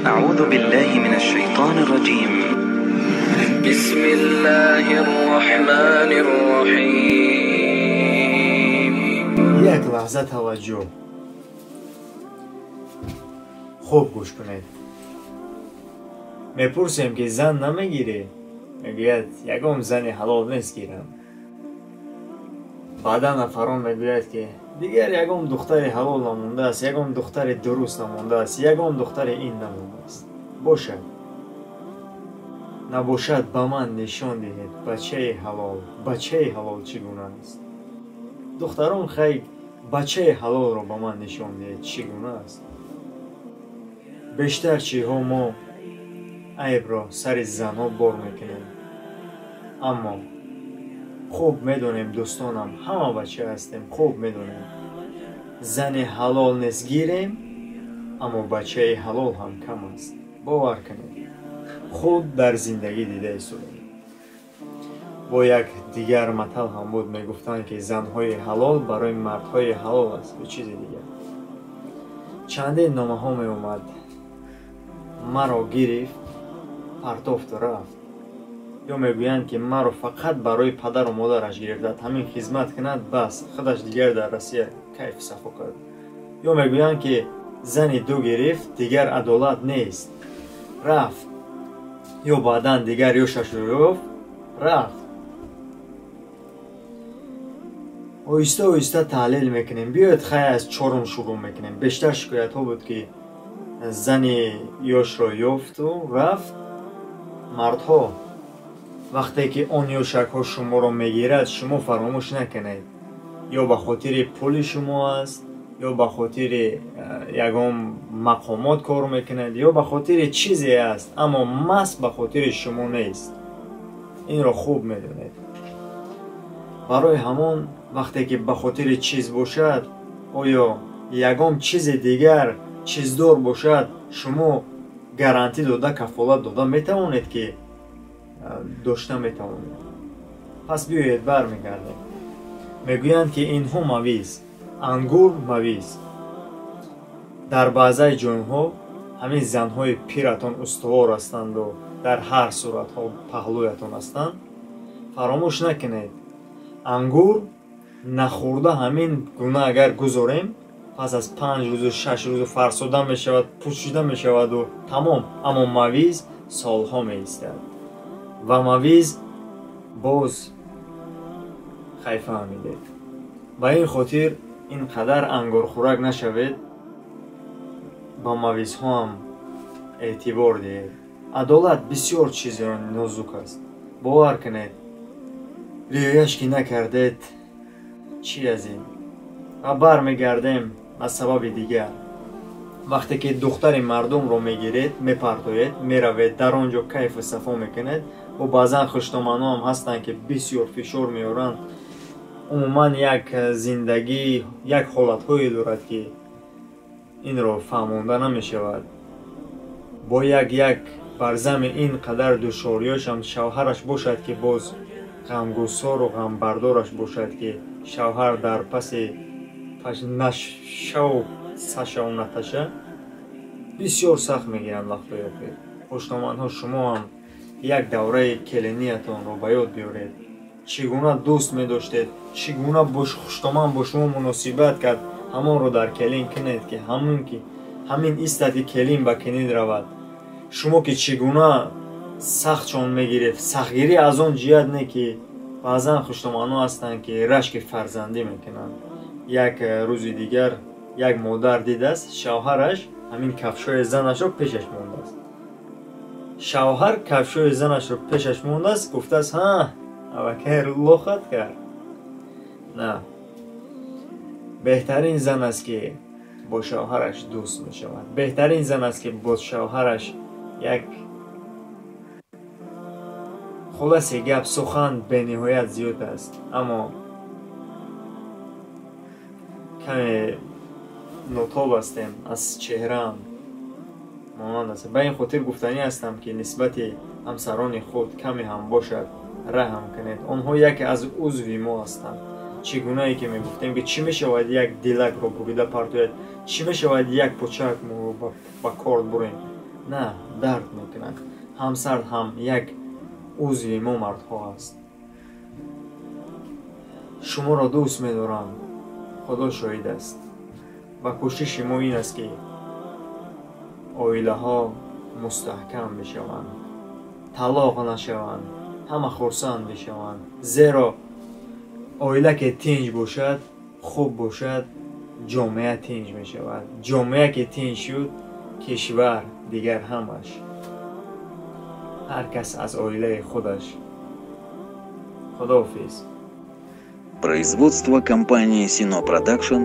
أعوذ بالله من الشيطان الرجيم. بسم الله الرحمن الرحيم. یک لحظه توجه، خوب گوش کنید. میپرسیم که زن نمیگیری؟ میگوید یگام زن حلال نیست گیرم. بعدا نفران میگوید که دیگر یگام دختر حلال نمونده است، یگام دختر درست نمونده است، یگام دختر این نمونده است. باشد نباشد به من نشان دهید بچه حلال، بچه حلال چگونه است. دختران خیر بچه حلال را به من نشان دهید چگونه است. بیشتر چیها ما عیب را سر زنها بار میکنیم، اما خوب میدونیم دوستانم، همه بچه هستیم، خوب میدونیم زن حلال نیست گیریم، اما بچه حلال هم کم است. باور کنید، خود در زندگی دیده ایستادیم. با یک دیگر مطل هم بود، میگفتند که زنهای حلال برای مردهای حلال است و چیز دیگر. چندین نامه ها می اومد، مرا گرفت، پرتافت و رفت. یا میگویند که مرا فقط برای پدر و مادرش گرفت، همین خدمت کند بس، خودش دیگر در روسیه کیف صفا کرد. یا میگویند که زن دو گرفت، دیگر عدالت نیست، رفت. یا بعدا دیگر یوشش رو رفت. آهسته آهسته تحلیل میکنیم. بیاید خیلی از چهارم شروع میکنیم. بیشتر شکایت ها بود که زن یاش را یافت و رفت. مردها وقتی که آن یوشک ها شما را میگیرد، شما فراموش نکنید، یا به خاطر پول شما است، یا به خاطر یگان مقامات کار میکند، یا به خاطر چیزی است، اما مست به خاطر شما نیست. این را خوب میدونید. برای همان وقتی که به خاطر چیز باشد، آیا یگان چیز دیگر چیزدار باشد، شما گارانتی داده، کفالت داده میتوانید که داشته میتوانید. پس بیایید برمیگردیم. میگویند که اینها مویز، انگور مویز. در بعضی جایها همین زنهای پیرتان استوار هستند و در هر صورتها پهلویتان هستند. فراموش نکنید، انگور نخورده همین گونه اگر گذاریم، پس از 5 روز و 6 روز فرسوده می شود، پوشیده می شود و تمام. اما مویز سالها می ایستد و مویز باز خیفه میده. به این خاطر اینقدر انگور خورک نشوید، با مویز ها هم اعتبار دهید. عدالت بسیار چیز نازک است، باور کنید. ریایش که نکردید چی از این؟ و برمیگردیم از سبب دیگر. وقتی که دختر مردم رو میگیرید، میپرتوید، میروید در آنجا کیف و صفا میکنید. و بعضا خوشتامن‌ها هم هستند که بسیار فشار میارند. عموما یک زندگی یک حالتهایی دارد که این رو فهمانده نمیشود. با یک برزم این قدر دشواریاش هم شوهرش باشد که باز غمگسار و غمبردارش باشد که شوهر در پس نشو سشا و نتشه بسیار سخت میگیرند وقتهای آخر. خوشنامندها شما هم یک دوره کلینیتان رو به یاد بیارید، چگونه دوست میداشتید، چگونه خوشنامند با شما مناسبت کرد، همان رو در کلین کنید که همین ایستد که کلین به کنید رود. شما که چگونه سختشان میگرفت، سختگیری از آن جهت نه که بعضا خوشنامندها هستند که رشک فرزندی میکنند. یک روز دیگر یک مادر دیده است شوهرش همین کفشای زنش رو پیشش مونده است. شوهر کفشای زنش رو پیشش مونده است، گفته است ها اوکی لخت کرد. نه، بهترین زن است که با شوهرش دوست می شود، بهترین زن است که با شوهرش یک خلاص گپ سخن به نهایت زیاد است، اما کمی نوتاب هستیم از چهرم مانند است. به این خاطر گفتنی هستم که نسبت همسران خود کمی هم باشد رحم کنید. آنها یکی از عضوی ما هستند. Чӣ гунае ки мегуфтем, ки чӣ мешавад, як дилакро бурида партояд, чӣ мешавад, як почак ба корд бурем? На, дард мекунад. Ҳамсар ҳам як узви мо мардҳо аст. Шуморо дӯст медорам, Худо шоҳид аст, ва кӯшиши мо ин аст, ки оилаҳо мустаҳкам бишаванд, талоқ нашаванд, ҳама хурсанд бишаванд, зеро оила ки тинҷ бошад, хуб бошад, ҷомеа тинҷ мешавад, ҷомеа ки тинҷ шуд, кишвар, дигар ҳамаш. Ҳар кас аз оилаи худаш. Худоҳофиз. Производство компании Сино Продакшн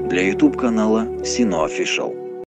для YouTube канала Сино Official.